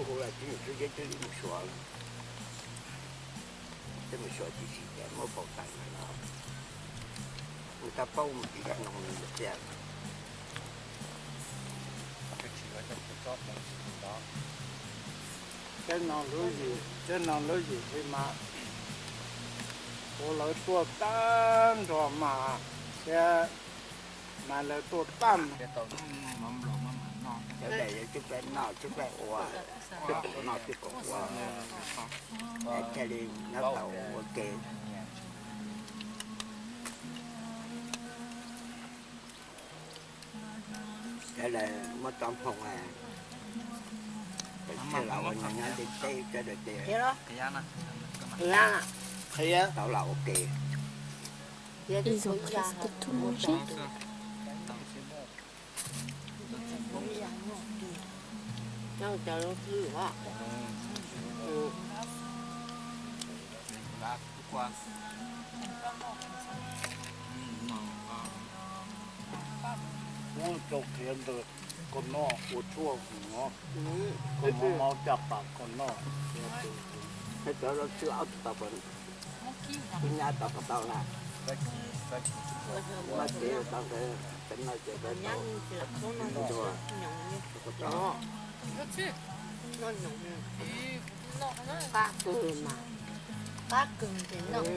Kuv los tsis mus xub zeb thiaj li mus Suav lawm. Twb mus Suav tsis tsis ces muab pauj tawm lawm los, kuv tab paub mus tsis zoo li tiag. Teb no lub zim, teb no lub zim li mas kuv lawv tuaj tag nrho mas thiab, mas lawv tuaj tag. Cov daim yog coj peb noj coj peb ua, coj peb noj coj peb ua, thiaj li nyob tau ua ke. Sawv daws muab tau hmoo, peb sawv daws ua neeg nyob ntiaj teb sawv daws tias tau los ua ke. Ils ont presque tout mangé. Muab rau qhiav ntawd, koj noj ua tshuaj no, koj muab mob caj pas koj noj. Cov no tswb ob tug tau, ib nyab tau puas tau na? Mob kev tau, cov no ces tau, tau, tau. Qab kawg mas, qab kawg ces noj.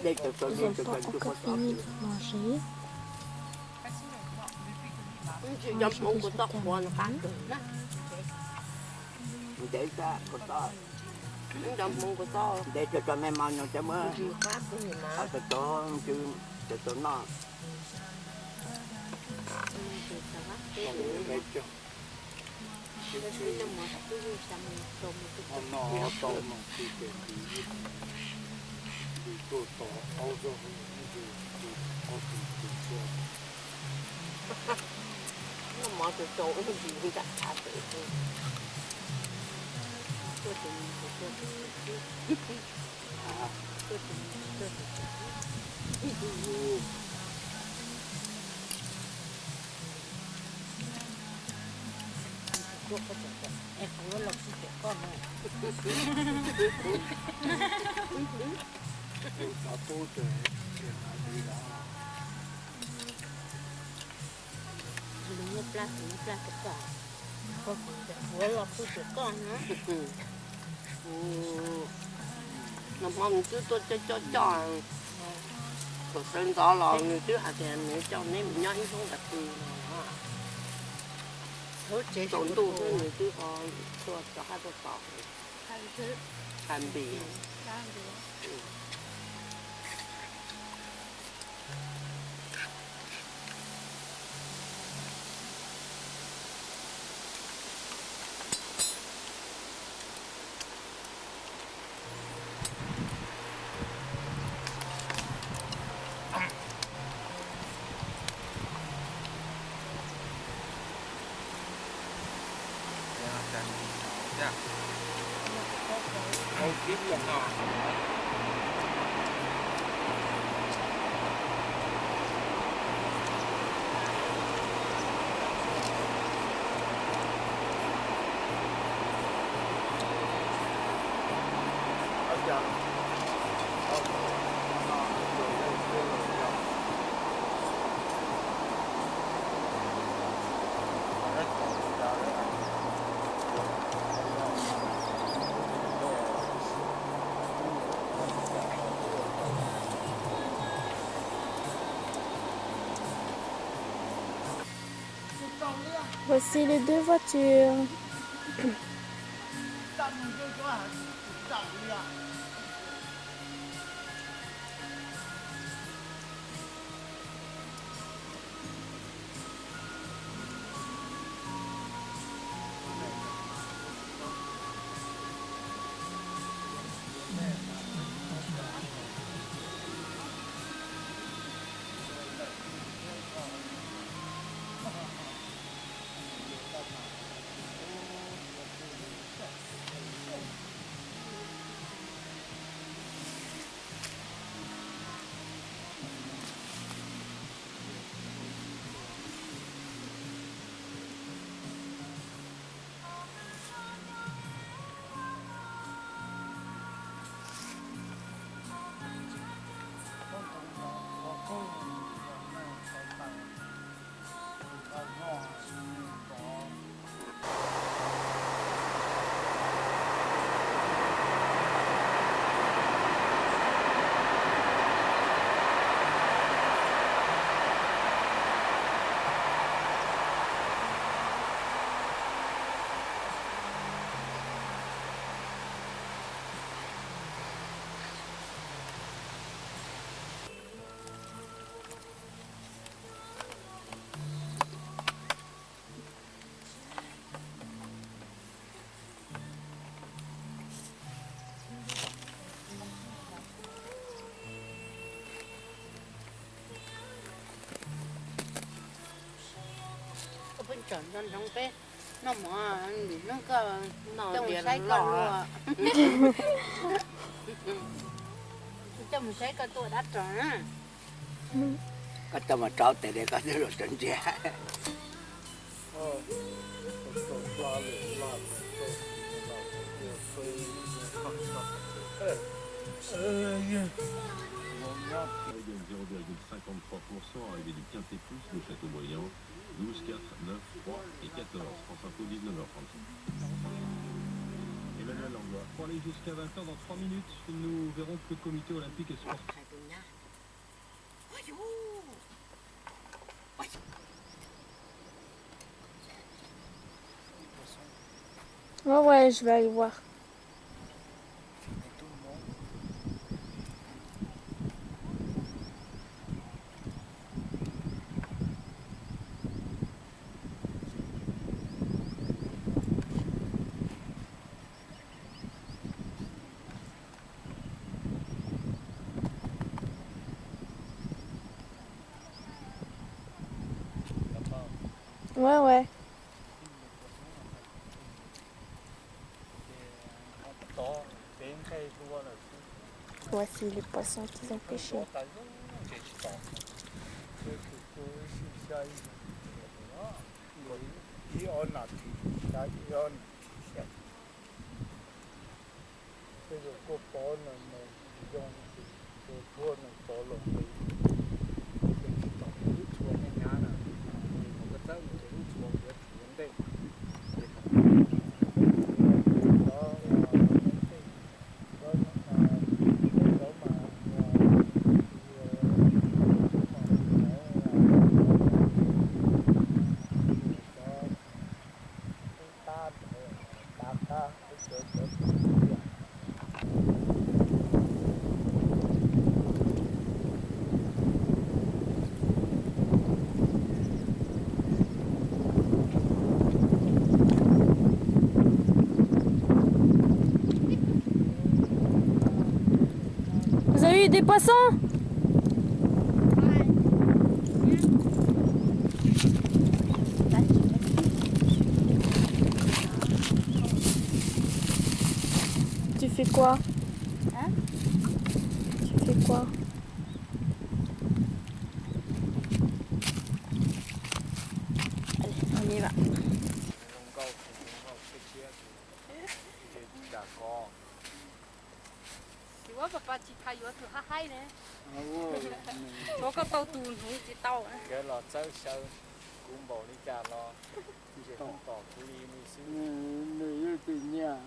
Ils ont pas encore fini de manger. Ntsis cov hmoov kuv txoj qhuav no qab kawg na. Ntev xwb kuv txoj, ntsis cov hmoov kuv txoj, ntev tso tso me mos nyuam cov muab, ntsis qab kawg mas, tso tso, ntsis tso tso noj. Noj mov tsaus tsaus ib ntsis ntsam tshav pem. Nws muaj plab, nws muaj plab rau koj, koj kuv los kuj rau koj na. Nag hmo nws twb tuaj coj coj coj, thaum sawv ntxov los nws twb hais tias nws coj neb mus nyob ib hnub nqes pw no. Tsaus ntuj xwb nws twb ho tuaj rov qab tuaj tos. Hais npis. Voici les deux voitures. Tsom nco ntsoov peb noj mov, lwm hnub koj coj mus saib koj luag, coj mus saib koj tuaj dab ros na. Koj coj mus rau tes de koj twb los rau ntiag. Zéro virgule cinquante-trois pour cent arrivée du Quintet Plus de Châteaubriand, douze, quatre, neuf, trois et quatorze. France Info, dix-neuf heures trente-sept. Emmanuel Langlois. Pour aller jusqu'à vingt heures dans trois minutes, nous verrons que le comité olympique et sportif Ouais, ouais, je vais aller voir. Ouais, ouais. Voici les poissons qu'ils ont pêchés. Ib ob nas this xya, ib ob nas this xya. Tej zaum koj pov no mus zoo ces tus tuag no tov los nqis, ces tsis tom lub tsua nyab nyab na, ces thaum koj txawb mus ces lub tsua yuav tsis yuav ntej, ces thaum Vous avez eu des poissons ? Tu fais quoi ? Hein ? Tu fais quoi ? Allez, on y va. Tsis ua pab pab tsis pha yuav tus hab haib ne. Ua koj tau tus hnub tsis tau. Nkawd los txawb xyaw kuv npaum li cas los ntsej muag tom kuv li li xwb. Nws yeej tsis nyiam.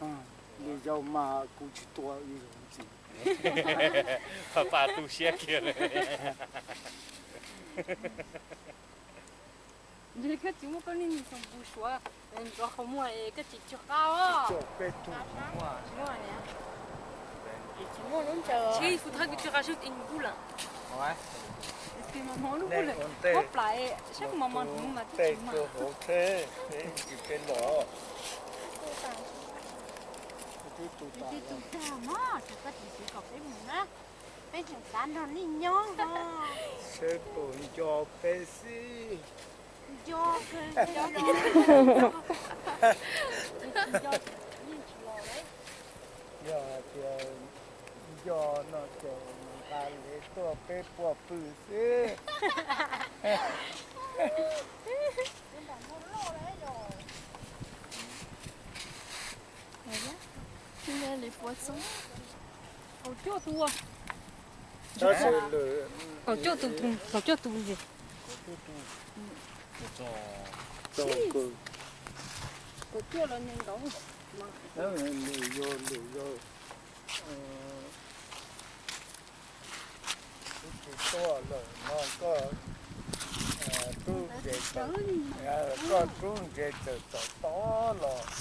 Lwm zaus mas kuv tsis tua ib zaug ntxiv. Pab pab tu siab kiag li. Ntshe koj tsis muaj koj niag nws xyoo npu suav ntxuav qhov muag es koj tsis cog qab os. Tsis muaj lub ntshaw. Tsis, kuv thawj kuv cog qab sub ti nkuj lawm. Tis mas hmov lub nkuj lawm, muab plam es saib kuv mos mos hnub mas twb tsis muaj. Tis tus tag mog, ces koj tsis siv kom peb mus na. Peb tseem xav nrog nej nyob ho. Seb puas nco peb xwb. Nco kawg nco. Nco yeej tsis los lawm. Yog hais tias nco no ces nqa lev tuaj peb puas pw xwb. Nqa lev puas xwb. Kaum cuaj tus. Kaum cuaj tus, kaum cuaj tus ntag. Kaum cuaj los nees nkaum. Lwm yog, lwm yog, wb tsis tuaj lawm no koj rub ntses, koj rub ntses tawm tom tod los.